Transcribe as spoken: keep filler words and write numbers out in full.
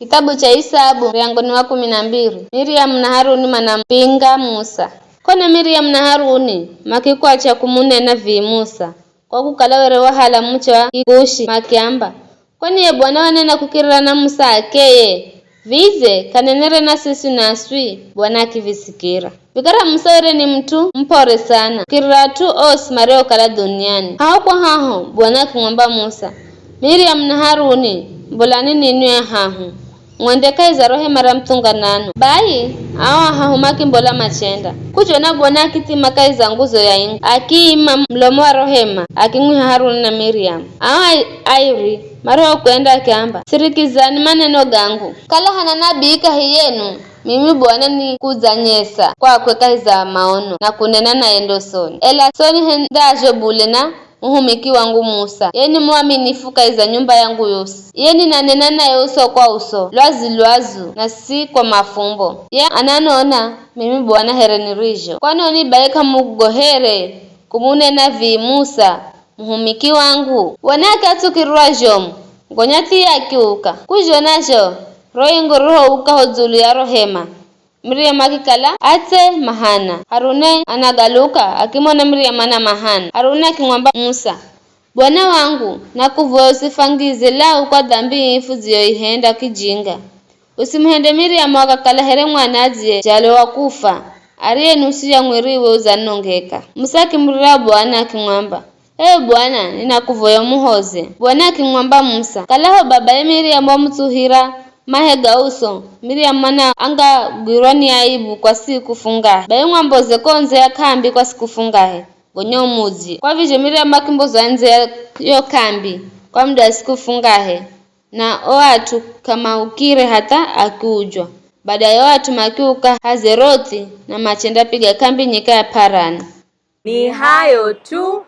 Kitabu cha Isabu, muryango ni wa kumi na mbiri. Miriamu na Haruni manampinga Musa. Kone Miriamu na Haruni makikwacha kumunena vii Musa, kwa kukala were wahala muche wa Kikushi, makiamba, "Kwani ye Bwana wanena kukirira na Musa akeye? Vidze kanenere na siswi naswi?" Bwana akivisikira. Vikara Musa were ni mut'u mup'ore sana kukirira at'u osi mariokala dhuniani. Haho kwa haho, Bwana akimwamba Musa, "Miriamu na Haruni, mbolani ninwi ahahu, mwende kahi za ro hema ra muthunganano." Bai ao ahahu makimbola machenda. K'uzhona Bwana akithima kahi za nguzo ya ingu, akiima mulomo wa ro hema, akimwiha Haruni na Miriamu. Ao ai- airi marihokwenda akiamba, "Sirikizani maneno gangu. Kala hana nabii kahi yenu, mimi Bwana nikudzanyesa kwakwe kahi za maono na kunena naye ndosoni. Ela soni hendazho bule na muhumiki wangu Musa. Ye ni muaminifu kahi za nyumba yangu yosi. Ye ninanena naye uso kwa uso, lwazu-lwazu, na si kwa mafumbo. Ye ananona mimi Bwana here nirizho. Kwanoni bai k'amugohere kumunena vii Musa, muhumiki wangu?" Bwana akatsukirirwa zhomu, gonya thia akiuka. K'uzhona zho ro ingu rihouka ho dzulu ya ro hema, Miriamu akikala atse mahana. Haruni anagaluka, akimona Miriamu ana mahana. Haruni akimwamba Musa, "Bwana wangu, nakuvoya usifangize lau kwa dhambi ii fudziyoihenda kijinga. Usimuhende Miriamu akakala here mwana adziyezhalwa wa kufwa, ariye nusu ya mwiriwe udzanongeka." Musa akimurira Bwana akimwamba, "Ee Bwana, ninakuvoya umuhoze." Bwana akimwamba Musa, "Kala ho babaye Miriamu wamutsuhira mahe ga uso, Miriamu mwana angagwirwa ni aibu kwa siku fungahe. Bai mwamboze ko ndze ya k'ambi kwa siku fungahe, gonya umudzye." Kwa vizho Miriamu akimbozwa ndze ya yo k'ambi kwa muda wa siku fungahe, na o at'u k'amaukire hatha akiujwa. Badaye o at'u makiuka Hazerothi na machendapiga k'ambi nyika ya P'arani. Ni hayo tu.